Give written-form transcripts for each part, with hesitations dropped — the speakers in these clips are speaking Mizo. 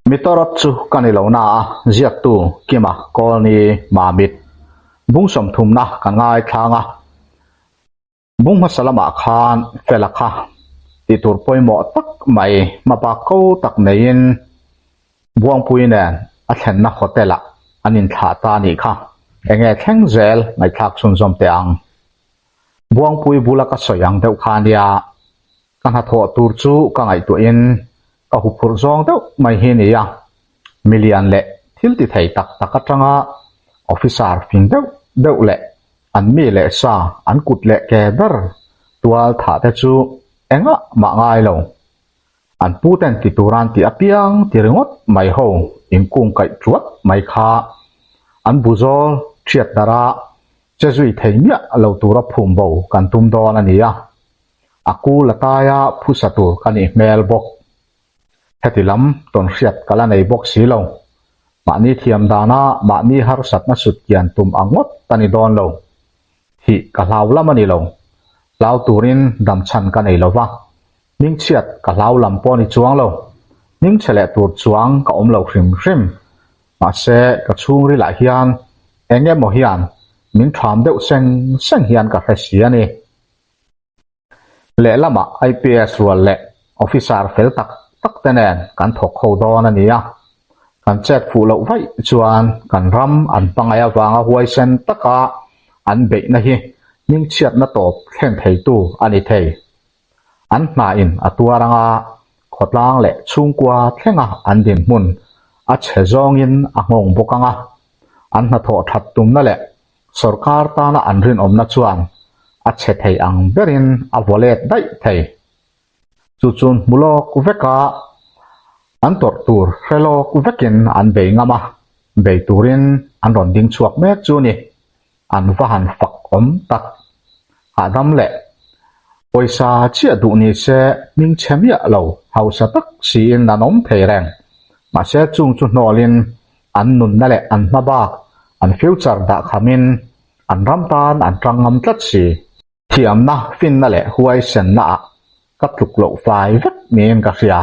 Mitorawt chu ka ni lo na a, ziaktu Kima Kawlni Mamit bung sawmthumna kan ngaithlang a. Bung hmasa lamah khan Fela kha tih tur pawimawh tak mai hmabak ko tak neiin Buangpui nen a thlenna hotel ah an inthlah ta a nih kha. Enge thleng zel ngaihthlak chhunzawm teh ang. Buangpui bula ka sawi ang deuh kha nia, ka hnathawh tur chu ka ngaihtuahin ka huphurh zawng deuh mai hi nia. Milian leh thil ti thei tak tak atanga officer fing deuh deuh leh an mi leh sa an kut leh ke ber tual thah te chu engah mah ngai lo. An pu ten ti turan tih apiang ti ringawt mai ho inkung kaih tuat mai kha an bu zawl thiat darh a che zui thei miah lo tura phum bo kan tum dawn a ni a, a kul a taia phusa tur ka nih hmel bawk. Heti lam tawn hriat ka la nei bawk si lo. Mahni thiam dana mahni harsatna sut kian tum ang ngawt ka ni dawn lo. Thih ka hlau lam a ni lo. Hlau turin damchhan ka nei lo va. Hmingchhiat ka hlau lam pawh a ni chuang lo. Hmingchhe leh tur chuang ka awm lo hrim hrim. Mahse, ka chhungrilah hian eng emaw hian min ṭham deuh seng seng hian ka hre si a ni. Lehlamah IPS rual leh officer fel tak tak te nen kan thawk ho dawn a ni a. Kan chet fuh loh vaih chuan kan ram an hmangaih avanga huaisen taka an beihna hi hmingchhiatna tawp thlen theitu a ni thei. An hnain a tuar anga khawtlang leh chhungkua thlenga an dinhmun a chhe zawngin a nghawng bawk anga an hnathawh that tumna leh sawrkar tana an rinawmna chuan a chhe thei ang berin a vaw let daih thei. Chu chun hmu lawk veka an tawrh tur hre lawk vekin an bei ngam a, bei turin an rawn ding chhuak mek chu a ni. An va han fak awm tak. Hahdam leh pawisa chiah duh ni se hming chhe miah lo hausa tak siin an awm thei reng. Mahse chung chu hnawlin an nunna leh an hma bak an future dah khamin an ram tan an tang ngam tlat si. Thiamna, finna leh huaisenna ah ka tluk loh fai vek niin ka hria.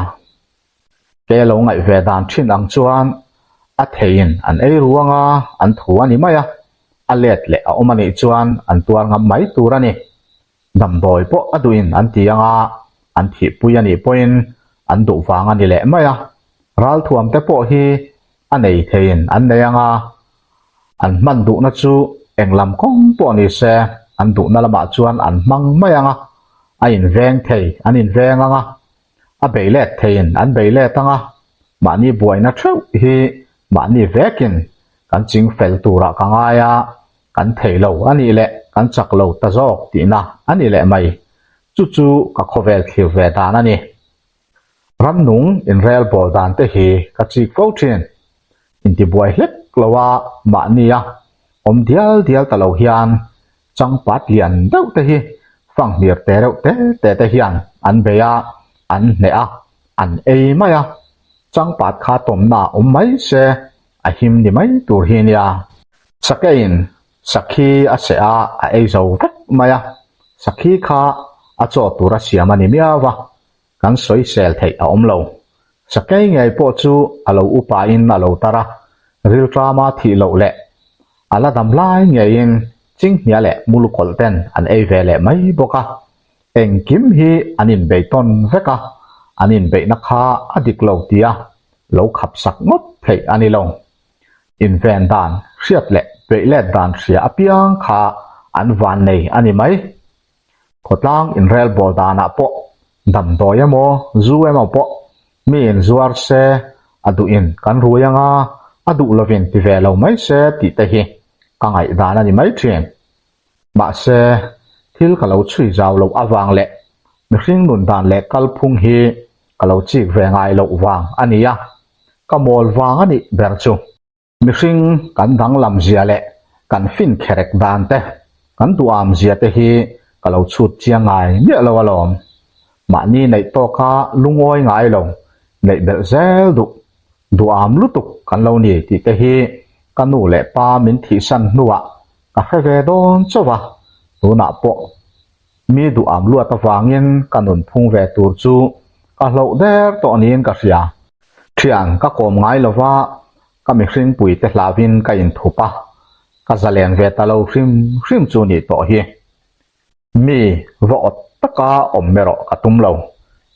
Ke lo ngaih ve dan thin ang chuan a theiin an ei ruang a, an thu a ni mai a, a let leh a awm a nih chuan an tuar ngam mai tur a ni. Damdawi pawh a duhin an ti ang a, an thihpui a nih pawhin an duh vang a ni leh mai a, ralthuam te pawh hi a nei theiin an nei ang a, an hman duhna chu eng lam kawng pawh ni se an duhna lamah chuan an hmang mai ang a, a inveng thei an inveng ang a. A bei let theiin an bei let ang a, mahni buaina theuh hi mahni vekin kan ching fel turah ka ngai a, kan thei lo a nih leh kan chak lo ta zawk tihna a ni leh mai. Chu chu ka khawvel thlir ve dan a ni. Ramnung inrel bawl dan te hi ka chik fo thin. Intibuai hlek lo a mahnia awm dial dial ta lo hian Changpat lian deuh te hi fanghmir te reuh te te te hian an bei a, an hneh a, an ei mai a. Changpat kha tawmna awm mai se a him ni mai tur hi nia. Sakeiin sakhi a seh a, a ei zo vek mai a. Sakhi kha a chaw tur a siam a ni miau va, kan sawisel theih a awm lo. Sakei ngei pawh chu a lo upain a lo tar a, rilṭama thih loh leh a la dam lai ngeiin Chinghnia leh Mulukawlh ten an ei ve leh mai bawk a. Engkim hi an inbei tawn vek a, an inbeihna kha a dik lo tia lo khap sak ngawt theih a ni lo. Inven dan hriat leh beih let dan hria apiang kha an vannei a ni mai. Khawtlang inrel bawl danah pawh damdawi emaw zu emaw pawh mi in zuar se a duhin kan rui anga a duh lovin ti ve lo mai se tih te hi ka ngaihdan a ni mai thin. Mahse, thil ka lo chhui zau loh avang leh mihring nun dan leh kalphung hi ka lo chik ve ngai loh vang a ni a, ka mawl vang a nih ber chu. Mihring kan danglam zia leh kan fin kherek dan te, kan duham zia te hi ka lo chhut chiang ngai miah lo alawm. Mahni neih tawka lungawi ngai lo, neih belh zel duh, duham lutuk kan lo ni tih te hi ka nu leh pa min thihsan hnuah ka hre ve dawn chauh a, tunah pawh mi duham luat avangin ka nunphung ve tur chu ka hloh der tawh niin ka hria. Thian ka kawm ngai lo va, ka mihringpui te hlauhin ka inthup a, ka zalen ve ta lo hrim hrim chu nih tawh hi. Mi va awt taka awm erawh ka tum lo,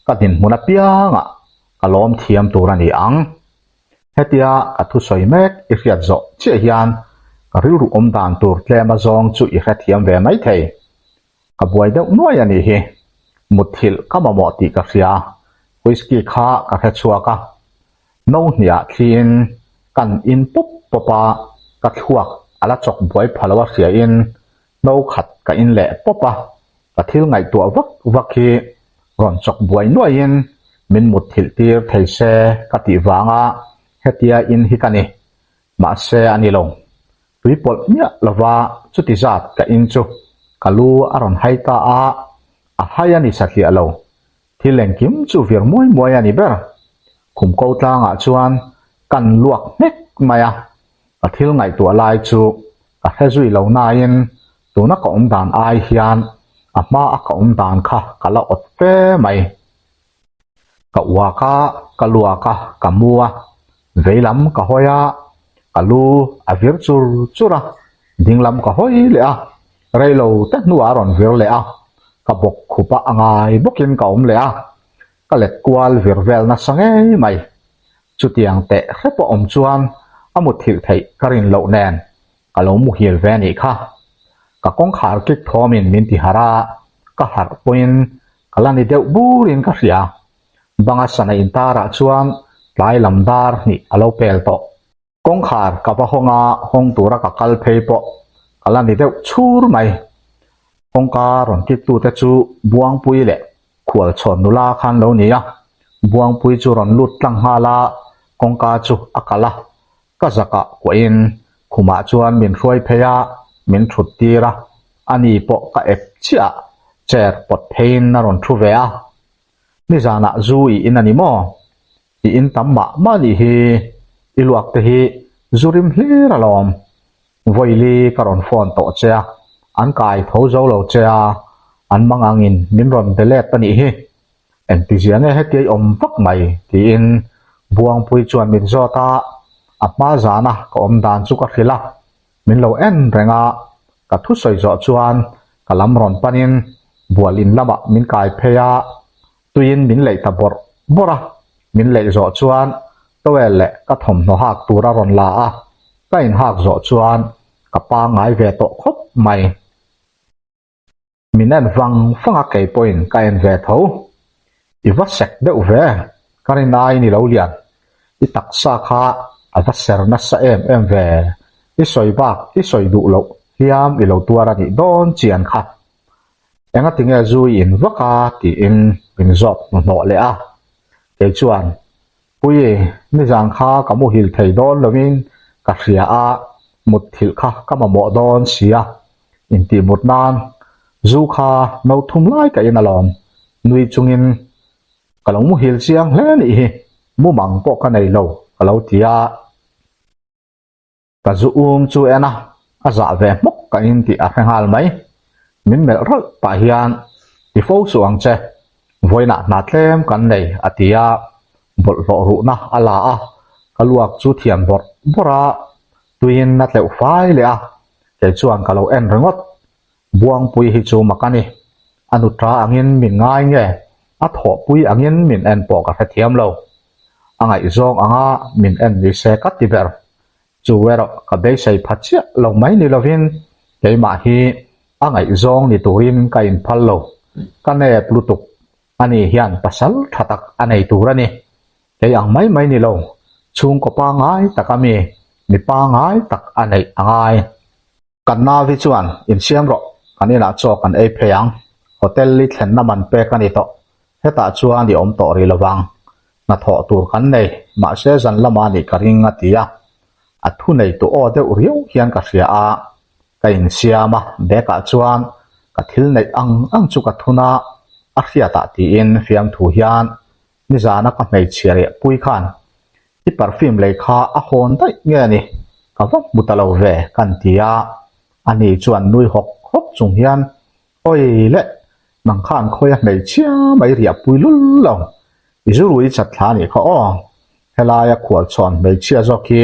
ka dinhmun apiangah ka lawm thiam tur a ni ang. Hetia ka thusawi mek i hriat zawh chiah hian ka rilru awm dan tur tlem azawng chu i hrethiam ve maithei. Ka buai deuh nuai a nih hi. Mutthilh ka mamawh tih ka hria. Whisky kha ka hre chhuak a. No hniah thliin kan in pawp pawp a, ka thluak a la chawk buai pha lo a hriain no khat ka in leh pawp a. Ka thil ngaihtuah vak vak hi rawn chawk buai nuaiin min mutthilh tir thei se ka tih vanga hetia in hi ka ni. Mahse a ni lo. Tui pawlh miah lova chuti zat ka in chu ka lu a rawn hai ta a, a hai a ni satliah lo. Thil engkim chu vir muai muai a ni ber. Khum ko tlangah chuan kan luak nghek mai a, ka thil ngaihtuah lai chu ka hre zui lo nain tuna ka awm dan ai hian a hma a ka awm dan kha ka la awt fe mai. Ka uak a, ka luak a, ka mu a, veilam ka hawi a, ka lu a vir chur chur a, dinglam ka hawi leh a, reilo te hnuah a rawn vir leh a, ka bawk khup a a ngai bawkin ka awm leh a, ka let kual vir vel nasa ngei mai. Chutiang teh hrep a awm chuan a mutthilh theih ka rin loh nen ka lo muhil ve anih kha. Ka kawngkhar kik thawmin min ti harh a, ka harh pawhin ka la ni deuh burin ka hria. Banga sana intarah chuan tlai lam dar hnih a lo pel tawh. Kawngkhar ka va hawng a, hawng tura ka kal phei pawh ka la ni deuh chhur mai. Kawngka rawn kiktute chu Buangpui leh Khualchhawn nula khan lo ni a, Buangpui chu rawn lut tlang nghal a, kawngka chu a kalh a. Ka zakah kuahin khumah chuan min hruai phei a, min thut tir a, ani pawh ka ep chiah a, chair pawt pheiin a rawn thu ve a. Nizanah zu i in a ni maw? I in tam mah mah nih hi, i luak te hi zu rim hlir alawm. Vawili ka rawn phone tawh che a, an kai tho zo lo che a, an mang angin min rawn be let a nih hi. Engtizia nge hetiai awm vak mai? tiin Buangpui chuan min zawt a, a hma zana ka awm dan chu ka hrilh a, min lo en reng a, ka thusawi zawh chuan ka lam rawn panin bual in lamah min kai phei a, tuiin min leih ta bawrh bawrh a, min leih zawh chuan towel leh ka thawmhnaw hak tur a rawn la a, ka inhak zawh chuan ka pangngai ve tawh khawp mai. Min en vang vang a kei pawhin ka en ve tho. I va sek deuh ve, ka rin aiin i lo lian. I taksa kha a va ser nasa em em ve, i sawi bak i sawi duh loh hliam i lo tuar a nih dawn chian kha. Engatinge zu i in vak a tiin min zawt hnuhnawh leh a. Kei chuan Pui, nizan kha ka muhil thei dawn lovin ka hria a, mutthilh kha ka mamawh dawn sia, intih mut nan zu kha no thum lai ka in alawm, nui chungin ka lo muhil chiang hle nih hi, mumang pawh ka nei lo ka lo ti a. Ka zu um chu en a, a zah ve hmawk ka in tih a hre nghal mai. Min melh ralh pah hian, Ti fo suh ang che, vawiinah hna tlem kan nei a ti a, bawlhhlawh ruhna a la a, ka luak chu thiam bawrh bawrh a, tuiin a tleuh fai leh a, kei chuan ka lo en ringawt. Buangpui hi chu mak a ni, a nutra angin min ngai nge, a thawhpui angin min en pawh ka hrethiam lo. A ngaihzawng anga min en ni se ka ti ber. Chu erawh ka beisei pha chiah lo mai ni lovin keimah hi a ngaihzawng ni turin ka inphal lo. Ka nep lutuk. Ani hian pasal tha tak a nei tur a ni. Kei ang mai mai ni lo, chhungkaw pangngai tak a mi, mi pangngai tak a neih a ngai. Kan nauvi chuan insiam rawh, kan inah chaw kan ei phei ang. Hotel i thlenna man pek a ni tawh. Hetah chuan i awm tawh rih lovang. Hnathawh tur kan nei, mahse zan lama nih ka ring a ti a. A thu nei tu aw deuh riau hian ka hria a. Ka insiam a, bag ah chuan ka thil neih ang ang chu ka thun a, a hriatah tiin fiamthu hian Nizana ka hmeichhia leh pui khan i perfume lei kha a hawn daih nge ni? Ka va hmu ta lo ve kan ti a, ani chuan nui hawk hawk chung hian Awi le, nang khan khawia hmeichhia mai riah pui lul lo, i zu rui chat thla anih kha aw. Helaia khualchhawn hmeichhia zawk hi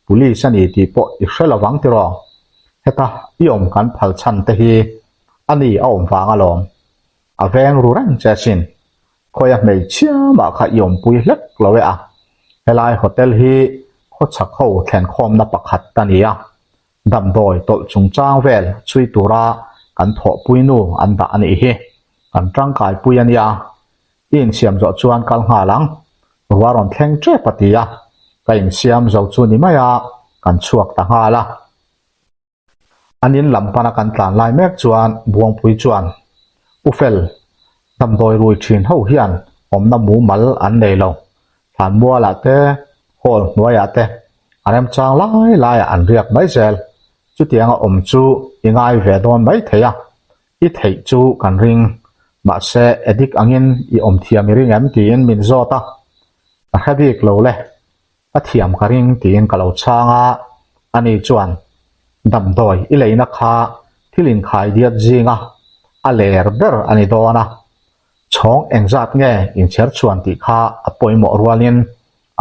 Police a ni tih pawh i hre lovang tiraw? Heta i awm kan phal chhan te hi a ni a awm vang alawm. A veng ru reng che asin. Khawia hmeichhia mah kha i awmpui hlek lo e a. Helai hotel hi khawchhak ho thlenkhawmna pakhat a ni a. Damdawi tawlh chungchang vel chhui tura kan thawhpui nu an dah a nih hi. Kan tangkaipui a nia. I insiam zawh chuan kal nghal ang. Ruah rawn thleng tep a ti a. Ka insiam zo chu ni mai a, kan chhuak ta nghal a. An in lam pana kan tlan lai mek chuan Buangpui chuan, U Fel, damdawi rui thin ho hian awmna mumal an nei lo. Thlanmualah te, hall hnuaiah te a remchang lai laiah an riak mai zel. Chutianga awm chu i ngai ve dawn mai thei a, i theih chu kan ring. Mahse, addict angin i awm thiam i ring em tiin min zawt a, ka hre bik lo le. Ka thiam ka ring tiin ka lo chhang a, ani chuan damdawi i leina kha thil inkhai diat zinga a ler ber a ni dawn a, chhawng engzat nge inchher chhuan tih kha a pawimawh rualin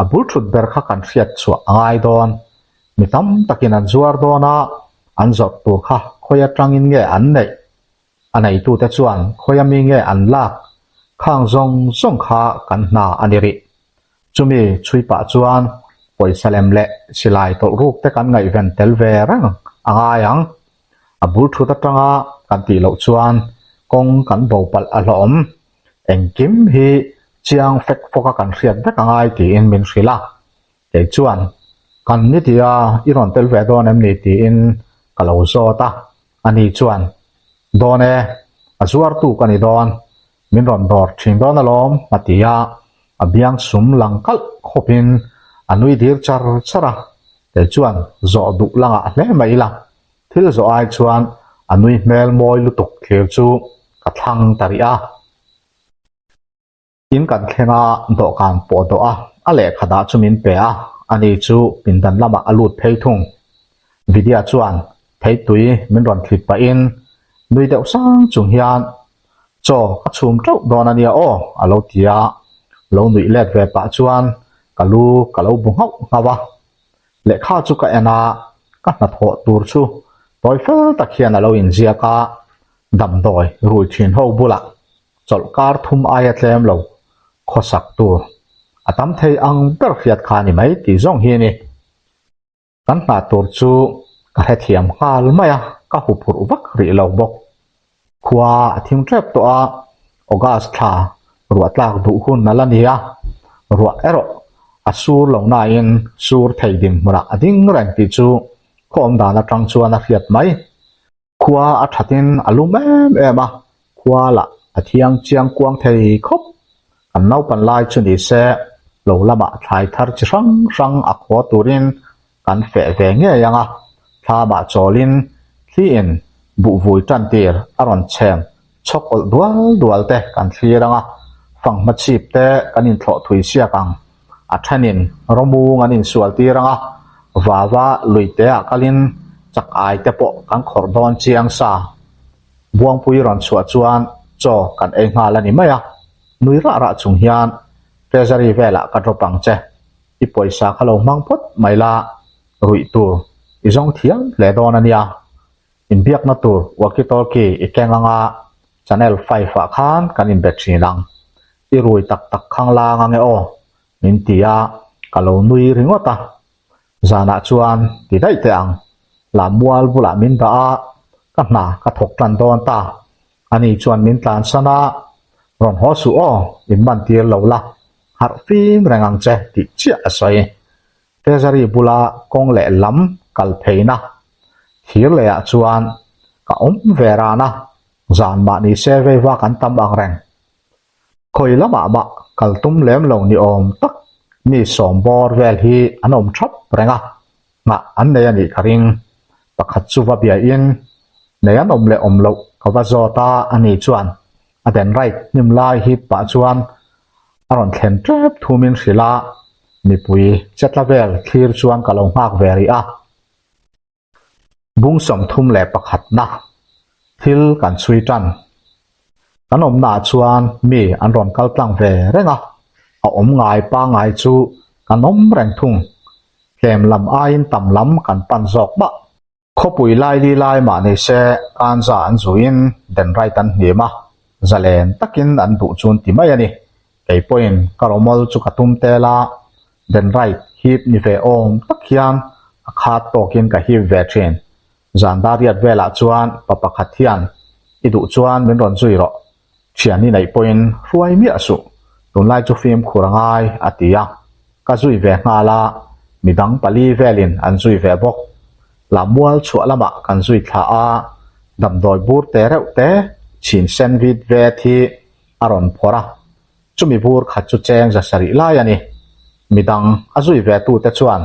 a bul thut ber kha kan hriat chhuah a ngai dawn. Mi tam takin an zuar dawn a, an zawrh tur kha khawi atangin nge an neih? A neitute chuan khawia mi nge an lak? Khang zawng zawng kha kan hna a ni rih. Chumi chhui pah chuan pawisa lem leh silai tawlh ruk te kan ngaihven tel ve reng a ngai ang. A bul thut atanga kan tih loh chuan kawng kan bo palh a hlawm. Engkim hi chiang fek fawk a kan hriat vek a ngai tiin min hrilh a. Kei chuan, Kan ni tia i rawn tel ve dawn em ni? tiin ka lo zawt a. Ani chuan, Dawn e, a zuartu ka ni dawn. Min rawn dawr thin dawn alawm, a ti a, a biang sum lang kalh khawpin a nui dir char char a. Kei chuan zawh duh la ngah hle mai ila, thil zawh ai chuan a nui hmel mawi lutuk thlir chu ka thlang ta rih a. In kan thleng a, dawhkan pawh dawh a, a lehkha dah chu min pe a, ani chu pindan lamah a lut phei thung. Vidya chuan theitui min rawn thlit pahin nui deuh sang chung hian, Chaw ka chhum teuh dawn a nia aw, a lo ti a, lo nuih let ve pah chuan ka lu ka lo bu nghauh nghauh a. Lehkha chu ka en a, ka hnathawh tur chu tawi fel tak hian a lo inziak a, damdawi rui thin ho bulah chawlhkar thum aia tlem lo khawsak tur a tam thei ang ber hriat kha a ni mai tih zawng hi a ni. Kan hna tur chu ka hrethiam nghal mai a, ka huphurh vak rih lo bawk. Khua a thim tep tawh a, August thla ruah tlak duh hun a la ni a, ruah erawh a sur lo nain sur thei dinhmunah a ding reng tih chu khaw awm dan atang chuan a hriat mai. Khua a thatin a lum em em a, khua lah a thiang chiang kuang thei khawp. Kan naupan lai chu ni se, lo lamah thlai thar chi hrang hrang a khaw turin kan feh ve ngei ang a, thlamah chawlin thliin buhvui tan tir a rawn chhem chhawk awlh dual dual te kan thlir ang a, fanghma chhip te kan inthlawh thui siak ang, a thenin rawmung an insual tir ang a, vava lui te ah kalin chak ai te pawh kan khawrh dawn chiang sa. Buangpui rawn chhuah chuan chaw kan ei nghal a ni mai a, nui rah rah chung hian Treasury velah ka drop ang che, i pawisa kha lo hmang phawt mai la, ruih tur i zawng thiam hle dawn a nia. Inbiakna tur walkie talkie i keng anga channel five ah khan kan inbe thin ang. I rui tak tak khang lang ange aw, min ti a, ka lo nui ringawt a. Zanah chuan ti daih teh ang, Lammual bulah min dah a, ka hna ka thawk tan dawn ta. Ani chuan min tlansan a, Rawn haw suh aw, in man tir lo la, harh fim reng ang che tih chiah a sawi. Treasury bula kawng leh lam kal pheina thir lehah chuan ka awm ve ran a, zan mah ni se vei vak an tam ang reng. Khawi lamah mah kal tum lem lo ni awm tak mi sawm bawr vel hi an awm thap reng a, nghah an nei a nih ka ring. Pakhat chu va biain nei an awm leh awm loh ka va zawt a, ani chuan a den right hnim lai hip pah chuan A rawn thlen tep thu min hrilh a, mipui chetla vel thlir chuan ka lo nghak ve rih a. Bung 31 na thil kan chhui tan. Kan awmnaah chuan mi an rawn kal tlang ve reng a, a awm ngai pangngai chu kan awm reng thung. Tlem lam aiin tam lam kan pan zawk mah. Khawpui laili lai mah ni se kanza an zuiin den right an hnim a, zalen takin an duh chun ti mai a ni. Kei pawhin ka rawmawl chu ka tum tel a, den right hip ni ve awm tak hian a khat tawkin ka hip ve thin. Zan dariat velah chuan pa pakhat hian i duh chuan min rawn zui rawh, Thian i neih pawhin hruai miah suh, tunlai chu fimkhur a ngai, a ti a. Ka zui ve nghal a, midang pali velin an zui ve bawk. Lammual chhuah lamah kan zui thla a, damdawi bur te reuh te chhin sen vit vet hi a rawn phawrh a, chumi bur khat chu cheng za sarih lai a ni. Midang a zui ve tute chuan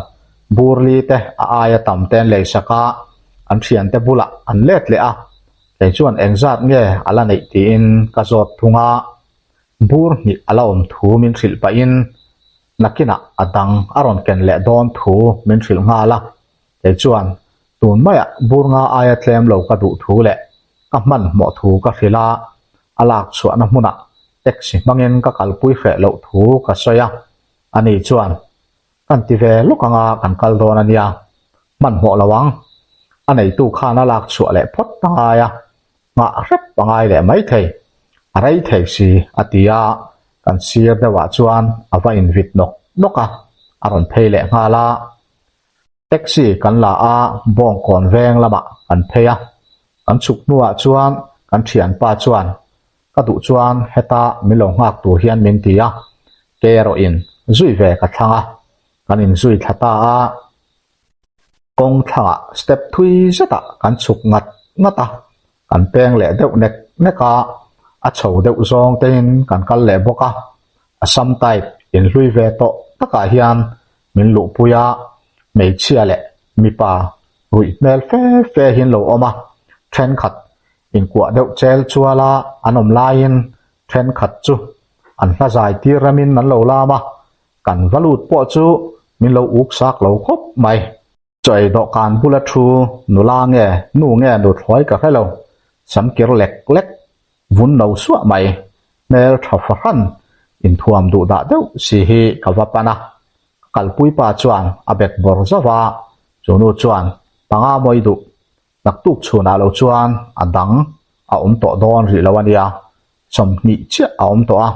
bur li te a aia tam te an leisak a, an thiante bulah an let leh a, Kei chuan engzat nge a la neih tiin ka zawt thung a, bur hnih a la awm thu min hrilh pahin nakinah a dang a rawn ken leh dawn thu min hrilh nghal a. Kei chuan tun maiah bur nga aia tlem lo ka duh thu leh ka hmanhmawh thu ka hrilh a, a lak chhuahna hmunah taxi hmangin ka kalpui hreh loh thu ka sawi a, ani chuan Kan ti ve lawk anga kan kal dawn a nia, hmanhmawh lo ang. A neitu khan a lak chhuah leh phawt a ngai a, nghah hrep a ngai leh mai thei. A rei thei si, a ti a, kan sir deuhah chuan a va invit nawk nawk a, a rawn phei leh nghal a. Taxi kan la a, Bawngkawn veng lamah kan phei a, kan chhuk hnuah chuan kan thianpa chuan Ka duh chuan heta min lo nghak tur hian min ti a, ke erawhin zui ve ka thlang a, kan inzui thla ta a. Kawng thlangah step thui zetah kan chhuk ngat ngat a, kan peng leh deuh nek nek a, a chho deuh zawng tein kan kal leh bawk a. Assam type inhlui ve tawh takah hian min luhpui a, hmeichhia leh mipa ruih hmel fe fe hi an lo awm a, thenkhat Inkuah deuh chel chuala an awm laiin thenkhat chu an hla zai tir remin an lo lam a, kan va lut pawh chu min lo uk sak lo khawp mai. Chaw ei dawhkan bula thu nula nge nu nge nuthlawi ka hre lo, sam kir lek lek vun no suah mai, hmel tha fahran inthuam duh dah deuh si hi ka va pan a, ka kalpui pa chuan a bek bawr zauh a, chu nu chuan panga mawi duh Naktuk chhunah lo chuan a dang a awm tawh dawn rih lo a nia, 20 chiah a awm tawh a,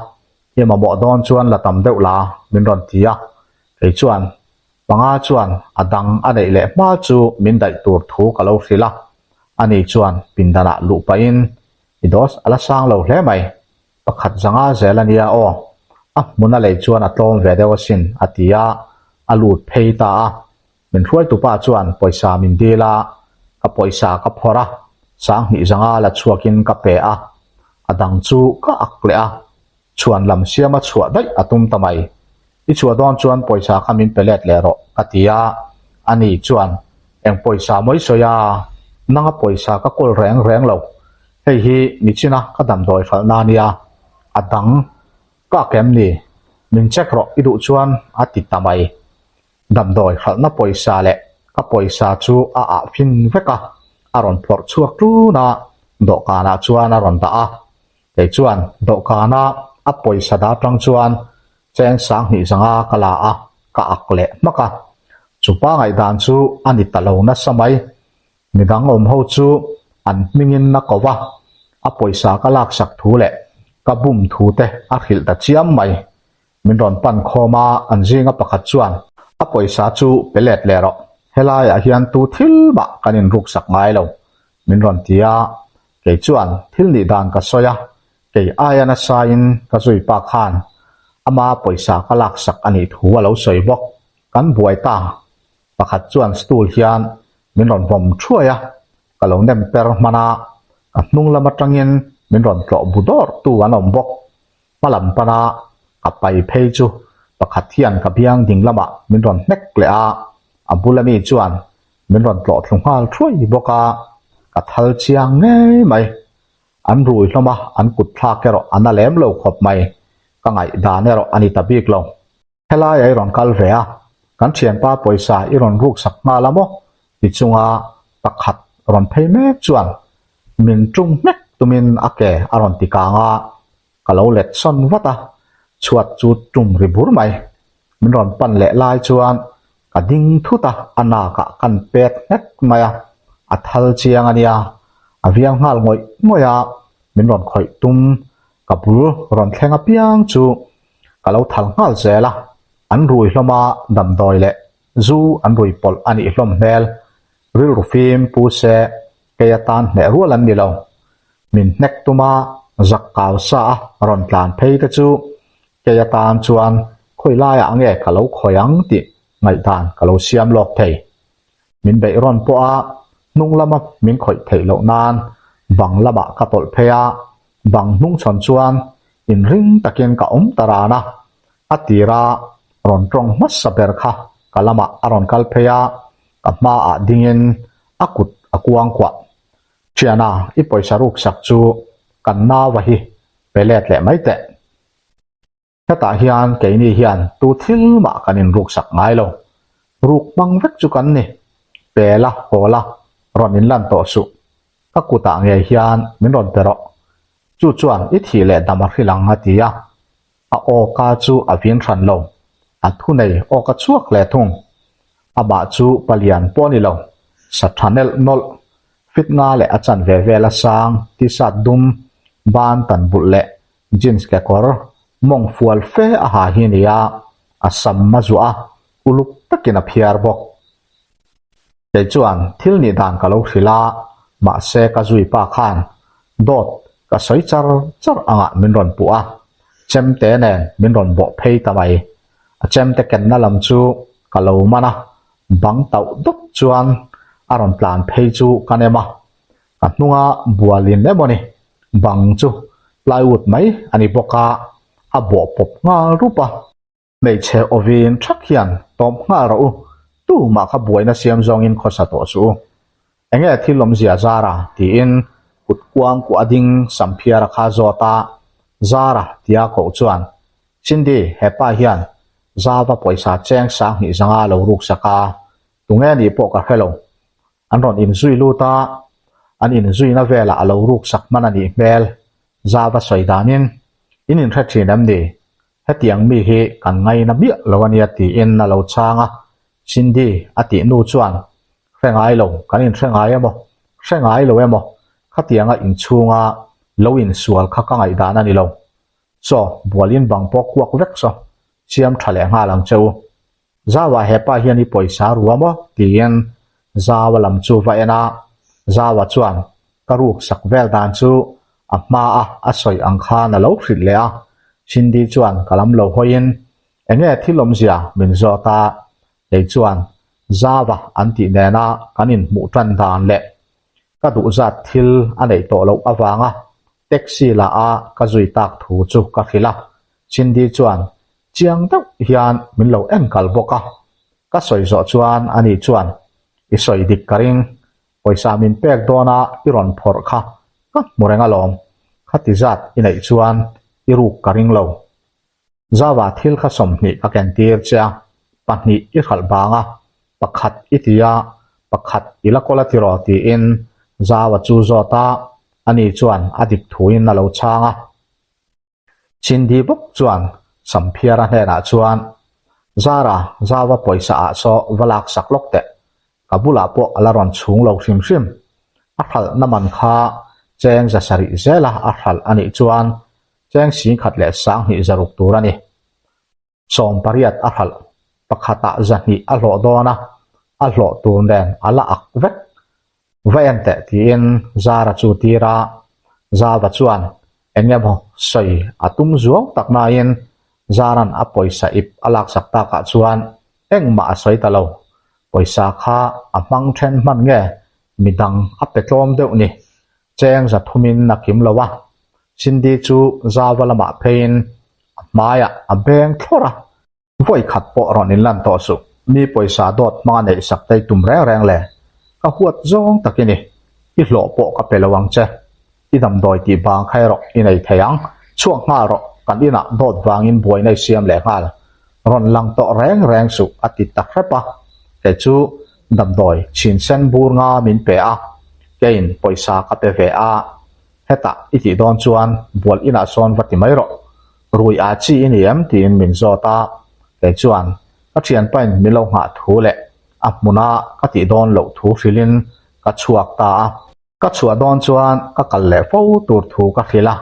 i mamawh dawn chuan la tam deuh la min rawn ti a, kei chuan panga chuan a dang a neih leh hma chu min daih tur thu ka lo hrilh a, ani chuan pindanah luh pahin i dose a la sang lo hle mai, pakhat zanga zel a nia aw, a hmun a lei chuan a tlawm ve deuh asin a ti a, a lut phei ta a. Min hruaitupa chuan pawisa min dil a, ka pawisa ka phawrh a, 2000 zanga la chhuakin ka pe a, a dang chu ka ak leh a, chhuan lam siama chhuah daih a tum ta mai. I chhuah dawn chuan pawisa kha min pe let leh rawh ka ti a, ani chuan eng pawisa mawi sawi a, nanga pawisa ka kawl reng reng lo, hei hi nichina ka damdawi hralhna a nia, a dang ka ak em ni, min check rawh i duh chuan a ti ta mai. Damdawi hralhna pawisa leh ka pawisa chu a ah fin vek a, a rawn phawrh chhuak ṭun a, dawhkanah chuan a rawn dah a. Kei chuan dawhkana a pawisa dah aṭang chuan cheng 2000 zanga ka la a, ka ak leh hmak a. Chupa ngaihdan chu a ni ta lo nasa mai. Midang awm ho chu an hmingin na ko va, a pawisa ka laksak thu leh ka bum thu te a hrilh ta chiam mai. Min rawn pan khawm a, an zinga pakhat chuan a pawisa chu pe let leh rawh, helaiah hian tu thil mah kan inruksak ngai lo, min rawn ti a, kei chuan thil nih dan ka sawi a, kei aia nasain ka zui pa khan ama pawisa ka laksak a nih thu a lo sawi bawk, kan buai ta. Pakhat chuan stool hian min rawn vawm thuai a, ka lo nem per hman a, ka hnung lam atangin min rawn tlawh bu dawr tu an awm bawk. Hma lam pana ka pai phei chu pakhat hian ka biang ding lamah min rawn hnek leh a, a bula mi chuan min rawn tlawh thlu nghal thuai bawk a, ka thal chiang ngei mai. An rui hlawm a, an kut thlak erawh a na lem lo khawp mai, ka ngaihdan erawh a ni ta bik lo. Helai a i rawn kal ve a, kan thianpa pawisa i rawn ruk sak nghal a maw? Ti chunga pakhat rawn phei mek chuan min tum hmek tumin a ke a rawn ti kang a, ka lo let sawn vat a, chhuat chu tum ri bur mai. Min rawn pan leh lai chuan ka ding thut a, a nakah kan pek nghek mai a, a thal chiang a nia. A vial nghal ngawih ngawih a, min rawn khawih tum ka bul rawn thleng apiang chu ka lo thal nghal zel a, an rui hlawm a, damdawi leh zu an rui pawlh a nih hlawm hmel. Rilru fim pu se kei atan hneh rual an ni lo. Min hnek tuma zak kau sa a rawn tlan phei te chu kei atan chuan khawi laiah nge ka lo khawi ang tih ngaihdan ka lo siam lawk thei. Min beih rawn pawh a hnung lama min khawih theih loh nan bang lamah ka tawlh phei a, bang hnung chhawn chuan inring takin ka awm ta ran a. A tira rawn tawng hmasa ber kha ka lamah a rawn kal phei a, ka hmaah dingin a kut a kuang kuah. Thiana, i pawisa ruksak chu kan nauva hi pe let leh mai teh. Hetah hian keini hian tu thil mah kan inruksak ngai lo. Ruk hmang vek chu kan ni. Pe la, haw la, rawn inlan tawh suh. Ka kutah ngei hian min rawn pe rawh. Chu chuan i thih leh dam a hrilh ang a ti a. A awka chu a vin hran lo. A thunei awka chhuak hle thung. Amah chu palian pawh a ni lo. Sa tha nelh nawlh, fit nga leh a chanve vel a sang, t-shirt dum, ban tan bulh leh jeans kekawr, mawng fual fe a ha hi a ni a, a sam a zuah a, uluk takin a phiar bawk. Kei chuan thil nih dan ka lo hrilh a, mahse ka zui pa khan dawt ka sawi char char angah min rawn puh a, chemte nen min rawn bawh phei ta mai. A chemte kenna lam chu ka lo man a, bang tauh dawt chuan a rawn tlan phei chu ka nem a, ka hnunga bualin emaw ni bang chu plywood mai a ni bawk a, a bawh pawp nghal rup a. Hmeichhe awin thak hian tawp nghal rawh u, tumah kha buaina siam zawngin khawsa tawh suh u. Enge thil awmzia Zara? tiin kut kuang kuah a ding Samphiara kha zawt a, Zara tia koh chuan, Cindy, hepa hian Zava pawisa cheng 2000 zanga lo ruksak a, tunge nih pawh ka hre lo. An rawn inzui lut a, an inzuina velah a lo ruksak hman a nih hmel, Zava sawi danin, In inhre thin em ni? Hetiang mi hi kan ngaina miah lo a nia tiin a lo chhang a, Cindy a tih nu chuan, Hre ngai lo, kan inhre ngai emaw, hre ngai lo emaw, khatianga inchhunga lo insual kha ka ngaihdan a ni lo. Chaw, bualin bang pawh kuak vek saw, siam tha leh nghal ang che u. Zauah hepa hian i pawisa rua maw? tiin Zaua lam chu va en a, Zaua chuan ka ruk sak vel dan chu a hma a a sawi ang khan a lo hrilh leh a, Cindy chuan ka lam lo hawiin enge thil awmzia min zawt a, kei chuan Zaua an tih nena kan inhmuh tan dan leh ka duh zat thil a neih tawh loh avanga taxi la a ka zui tak thu chu ka hrilh a, Cindy chuan Chiang deuh hian min lo en kal bawk a, ka sawi zawh chuan ani chuan, I sawi dik ka ring, pawisa min pek dawna i rawn phawrh kha ka hmu reng alawm, khati zat i neih chuan i ruk ka ring lo. Zava thil kha 20 ka ken tir che a, pahnih i hralh bang a, pakhat i ti a, pakhat i la kawl a tiraw tiin Zava chu zawt a, ani chuan a dik thuin a lo chhang a. Cindy bawk chuan Samphiara hnenah chuan, Zara, Zava pawisa ah saw va lak sak lawk teh. Ka bulah pawh a la rawn chhung lo hrim hrim. A hralhna man kha cheng 700 zela a hralh a nih chuan cheng 11,200 tur a ni. 80 a hralh, pakhatah 200 a hlawh dawn a, a hlawh tur nen a la ak vek. Va en teh tiin Zara chu tir a, Zava chuan eng emaw sawi a tum zuau tak nain Zaran a pawisa ip a laksak takah chuan engmah a sawi ta lo. Pawisa kha a hmang then hman nge midang a pe tlawm deuh ni. Cheng 300-in a kim lo a, Cindy chu Zava lamah pheiin a hmaiah a beng thlawrh a. Vawi khat pawh rawn inlan tawh suh, mi pawisa dawt hmanga neih sak tei tum reng reng le, ka huat zawng tak i ni, i hlawh pawh ka pe lo ang che, i damdawi tih bang kha erawh i nei thei ang, chhuak nghal rawh, kan inah dawt vangin buaina i siam leh nghal, rawn lang tawh reng reng suh a ti ta hrep a, kei chu damdawi chhin sen bur nga min pe a, keiin pawisa ka pe ve a. Hetah i tih dawn chuan bual inah sawn va ti mai rawh. Rui a chi i ni em? tiin min zawt a. Kei chuan ka thianpain min lo nghah thu leh a hmuna ka tih dawn loh thu hrilhin ka chhuak ta a. Ka chhuah dawn chuan ka kal leh fo tur thu ka hrilh a,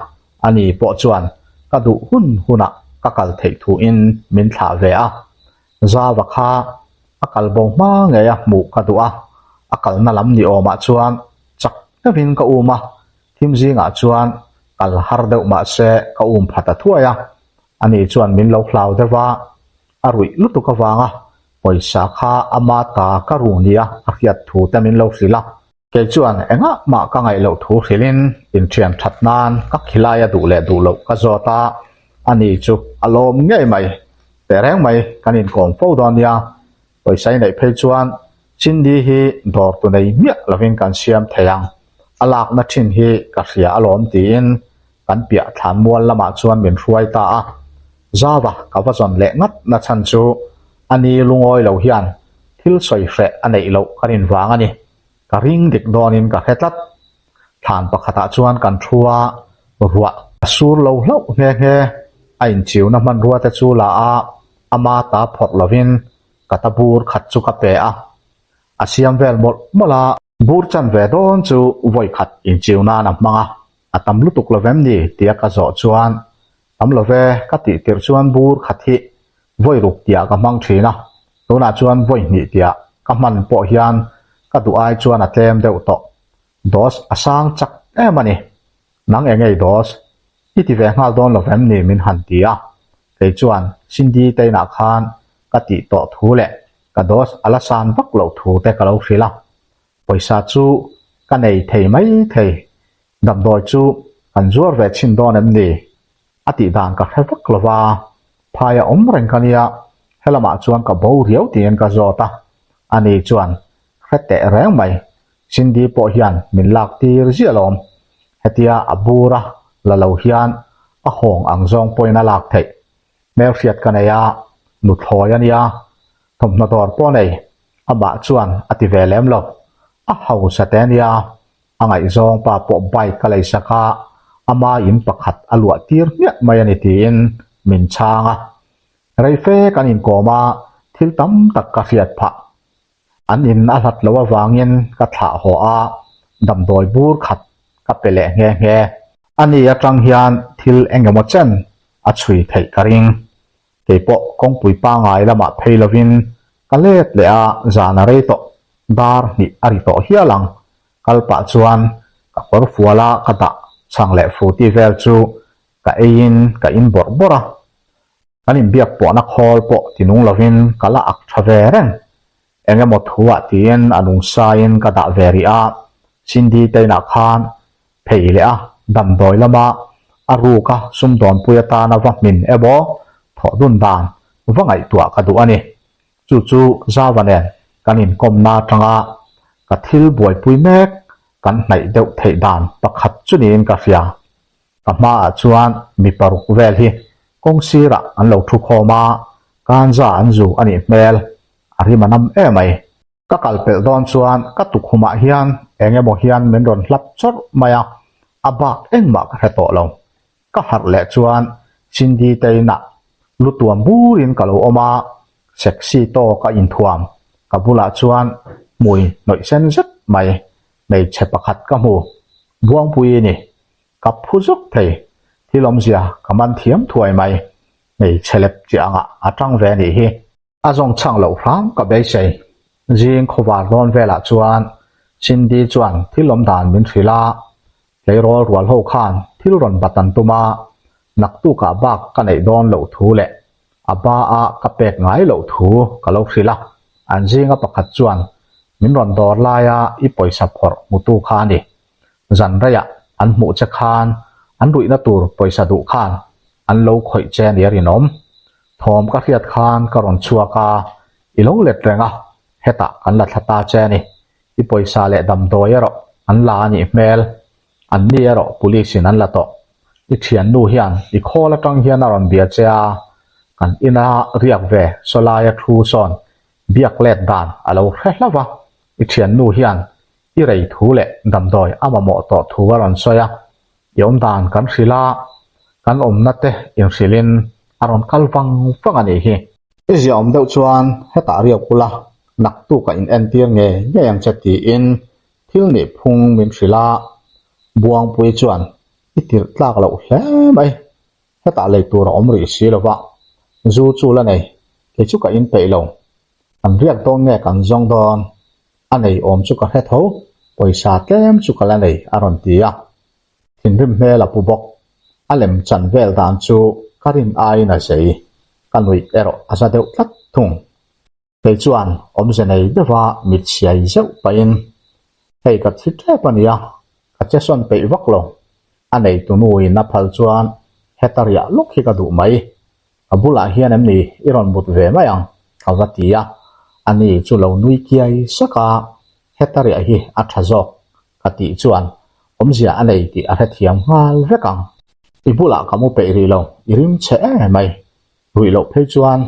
ani pawh chuan ka duh hun hunah ka kal theih thuin min thlah ve a. Zava kha a kal bo hma ngei a hmuh ka duh a, a kalna lam ni awmah chuan chak deuhin ka um a, thim zingah chuan kal har deuh mah se ka um pha ta thuai a, ani chuan min lo hlau deuh a, a ruih lutuk avanga pawisa kha ama ta ka ru nia a hriat thu te min lo hrilh a. Kei chuan engah mah ka ngaih loh thu hrilhin inthian that nan ka khilai a duh leh duh loh ka zawt a, ani chu a lawm ngei mai. Teh reng mai kan inkawm fo dawn nia, pawisa i neih phei chuan Cindy hi dawr tu nei miah lovin kan siam thei ang, a lakna thin hi ka hria alawm tiin kan piah thlan mual lamah chuan min hruai ta a. Zava ka va zawn leh ngat na chhan chu ani lungawi lo hian thil sawi hreh a neih loh ka rin vang a ni. Ka ring dik dawnin ka hre tlat. Thlan pakhatah chuan kan thu a, ruah a sur lo hlauh nghe nghe. A inchiuna hmanrua te chu la a, ama ta phawrh lovin ka ta bur khat chu ka pe a. A siam vel mawlh mawlh a. Bur chan ve dawn chu vawi khat inchiu nan a hmang a, a tam lutuk lo vem ni tia ka zawh chuan tam lo ve ka tih tirh chuan bur khat hi vawi ruk tiah ka hmang thin a, tunah chuan vawi hnih tiah ka hman pawh hian ka duh ai chuan a tlem deuh tawh. Dose a sang chak em a ni. Nang engei dose? I ti ve nghal dawn lo vem ni min han ti a, kei chuan Cindy te inah khan ka tih tawh thu leh ka dose a la san vak loh thu te ka lo hrilh a, pawisa chu ka nei thei mai thei, damdawi chu kan zuar ve chhin dawn em ni? A tih dan ka hre vak lo va, phaia awm reng ka nia, helamah chuan ka bo riau tiin ka zawt a, ani chuan hre teh reng mai, Cindy pawh hian min lak tir ziah lawm, hetia a bura la lo hian a hawng ang zawng pawhin a lak theih. Hmelhriat ka nei a, nuthlawi a nia, thawmhnaw dawr pawh a nei, amah chuan a ti ve lem lo, a hausa te a nia, a ngaihzawng pa pawh bike a leisak a, ama in pakhat a luah tir hmiah mai a ni tiin min chhang a. Reife kan inkawm a, thil tam tak ka hriat phah. An in a hlat loh avangin ka thlah haw a, damdawi bur khat ka pe leh nghe nghe. Ani atang hian thil eng emaw chen a chhui theih ka ring. Kei pawh kawngpui pangai lamah phei lovin ka let leh a, zan a rei tawh, dar hnih a ri tawh hial ang. Kal pah chuan ka kawr fual a ka dah chhang leh fruity vel chu ka eiin ka in bawrh bawrh a. Kan inbiak pawhna khawl pawh ti nung lovin ka la ak tha ve reng. Eng emaw thuah tiin a nung saiin ka dah ve rih a, Cindy te inah khan phei leh a, damdawi lama a ruka sumdawnpui atana va hmin emaw thawh dun dan va ngaihtuah ka duh a ni. Chu chu Zava nen kan inkawmna atanga ka thil buaipui mek kan hnaih deuh theih dan pakhat chu niin ka hria. Ka hmaah chuan mi paruk vel hi kawng sirah an lo thu khawm a, kanza an zu a nih hmel, a rim a nam em mai. Ka kal pelh dawn chuan ka tukhumah hian eng emaw hian min rawn hlap chawrh mai a, a bak engmah ka hre tawh lo. Ka harh leh chuan Cindy te inah lu tuam burin ka lo awm a, sexy tawk a inthuam, ka bulah chuan hmui hnawih sen zet mai hmeichhe pakhat ka hmu, Buangpui ni. Ka phu zawk thei, thil awmzia ka man thiam thuai mai, hmeichhe lep chiah angah a tang ve anih hi. A zawng chhang loh hram ka beisei. Zing khawvar dawn velah chuan Cindy chuan thil awm dan min hrilh a, tleirawl rual ho khan thil rawn bat an tum a, naktukah bak ka neih dawn loh thu leh a ba a ka pek ngai loh thu ka lo hrilh a, an zinga pakhat chuan min rawn dawr laia i pawisa phawrh hmutu kha a ni. Zan reiah an hmuh che khan an ruihna tur pawisa duh khan an lo khawih che nia rinawm. Thawm ka hriat khan ka rawn chhuak a, i lo let reng a, hetah kan la thla ta che a ni. I pawisa leh damdawi erawh an la a nih hmel. An ni erawh police in an la tawh. I thiannu hian i khawl atang hian a rawn bia che a, kan ina riak ve sawlaia thu sawn biak let dan a lo hre hlauh a, i thiannu hian i rei thu leh damdawi a mamawh tawh thu a rawn sawi a, i awmdan kan hrilh a, kan awmna te inhrilhin a rawn kal vang vang a nih hi. I ziaawm deuh chuan hetah riak ula, naktuk a in entir ngei ngei ang che tiin thil nih phung min hrilh a, Buangpui chuan i tirh tlak loh hle mai, hetah lei tur a awm rih si lo va, zu chu la nei, kei chu ka in peih lo, kan riak dawn nge kan zawng dawn, a nei awm chu ka hre tho, pawisa tlem chu ka la nei a rawn ti a. Thinrim hmel a pu bawk. A lem chan vel dan chu ka rin aiin a zei. Ka nuih erawh a za deuh tlat thung. Kei chuan awmze nei deuha mit siai zeuh pahin, Hei ka thi tep a nia, ka che sawn peih vak lo. A neitu nuin a phal chuan heta riah lawk hi ka duh mai. Ka bulah hian em ni i rawn mut ve mai ang? ka va ti a. Ani chu lo nui kiai sak a, heta riah hi a tha zawk ka tih chuan awmzia a nei tih a hrethiam nghal vek ang. I bulah ka mu peih rih lo, i rim chhe em mai. Ruih loh phei chuan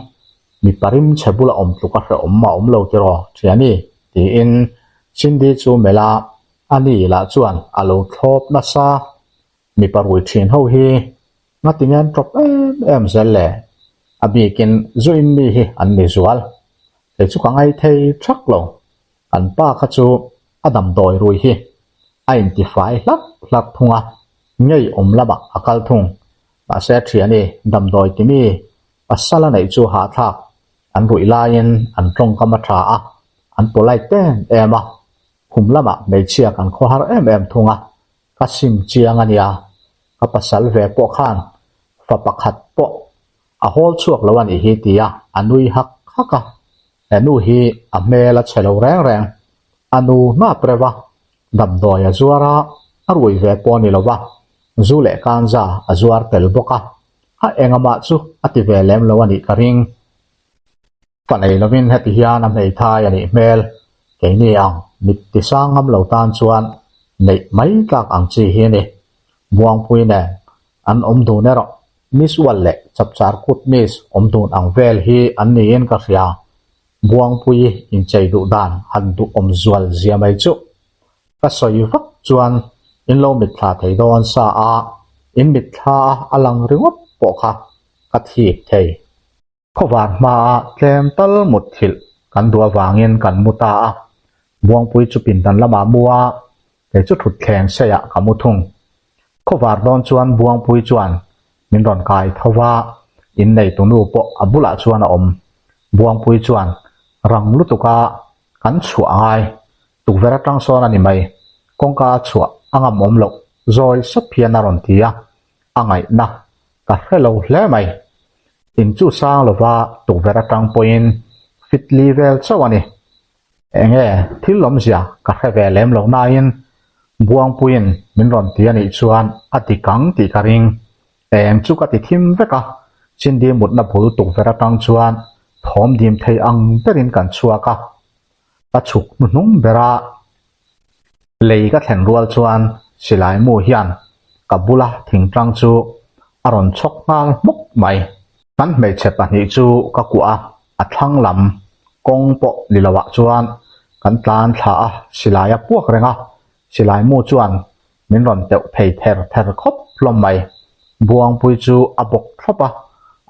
mipa rim chhe bula awm tluk a hrehawm a awm lo tiraw Thiani? tiin Cindy chu melh a, ani lah chuan a lo thlawp nasa. Mipa rui thin ho hi ngati nge an tawp em em zel le? A bikin zu in mi hi an ni zual. Kei chu ka ngai thei thak lo. Kan pa kha chu a damdawi rui hi a intifai hlap hlap thung a, ngei awm lamah a kal thung. Mahse thiani damdawi timi pasal a neih chu hahthlak an ruih laiin an tawngkam a tha a, an polite em em a, khum lamah hmeichhia kan khawhar em em thung a, ka sim chiang a nia, ka pasal ve pawh khan fa pakhat pawh a hawl chhuak lo a nih hi tia a nui hak hak a, he nu hi a hmel a chhe lo reng reng, a nu hnap reuh a, damdawi a zuar a, a rui ve pawh a ni lo va, zu leh kanza a zuar tel bawk a, a engamah chu a ti ve lem lo a nih ka ring. Ka nei lovin heti hian a hmeithai a nih hmel, keini ang mit ti sang ngam lo tan chuan neih mai tlak ang chi hi a ni. Buangpui nen an awm dun erawh Miss Ual leh Chapchar Kut Miss awm dun ang vel hi an niin ka hria. Buangpui inchei duh dan han duh awm zual zia mai chuh. Ka sawi vak chuan in lo mitthla thei dawn sa a, in mitthla a a lang ringawt pawh kha ka thik thei. Khawvar hmaa tlem tal mut thilh kan duh avangin kan mu ta a, Buangpui chu pindan lamah mu a, kei chu thutthleng seiah ka mu thung. Khawvar dawn chuan Buangpui chuan min rawn kai tho va, inneitu nu pawh a bulah chuan a awm. Buangpui chuan rang lutuka kan chhuah a ngai, tukverh atang sawn a ni mai, kawngka a chhuah a ngam awm loh zawi sap hian a rawn ti a, a ngaihna ka hre lo hle mai. In chu sang lova tukverh atang pawhin fit li vel chauh a ni. Enge thil awmzia ka hre ve lem lo nain Buangpuiin min rawn ti a nih chuan a dik ang tih ka ring. Eng chu ka ti thim vek a, Cindy mutna bul tukverh atang chuan thawm dim thei ang berin kan chhuak a. Ka chhuk hnuhnung ber a, lei ka thlen rual chuan silai mu hian ka bula thingtlang chu a rawn chhawk nghal hmuk mai. Kan hmeichhe pahnih chu ka kuah a, a thlang lam kawng pawh ni lo ah chuan kan tlan thla a, silai a puak reng a, silai mu chuan min rawn teuh phei ther ther khawp hlawm mai. Buangpui chu a bawk thlawp a,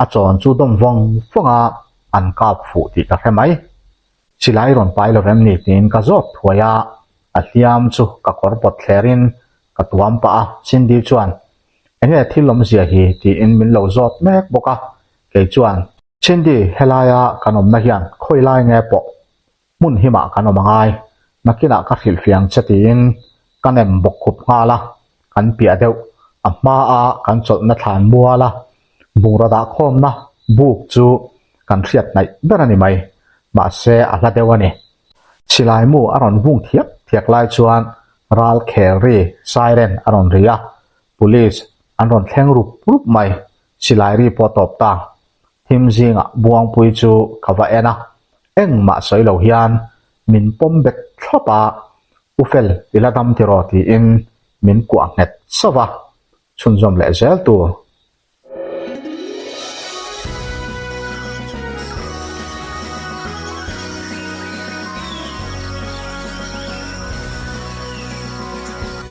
a chawn chu dawm vawng vawng a, an kap fuh tih ka hre mai. Silai rawn pai lo em ni tiin ka zawt thuai a, a hliam chu ka kawr pawt thlerin ka tuam pah a, Cindy chuan enge thil awmzia hi tiin min lo zawt mek bawk a, kei chuan Cindy helaia kan awmna hian khawi lai nge pawh hmun himah kan awm angai, nakinah ka hrilhfiah ang che tiin ka nem bawk khup nghal a, kan piah deuh a hmaa kan chawlhna thlan mual a, bungraw dahkhawmna buk chu kan hriat hnaih ber a ni mai, mahse a hla deuh a ni. Silai mu a rawn vung thiak thiak lai chuan ral khel ri siren a rawn ri a, police an rawn thleng rup rup mai, silai ri pawh a tawp ta. Thim zingah Buangpui chu ka va en a, engmah sawi lo hian min pawm bet thlawp a, U Fel i la dam tiraw tiin min kuah nghet sauh a, chhunzawm leh zel tur.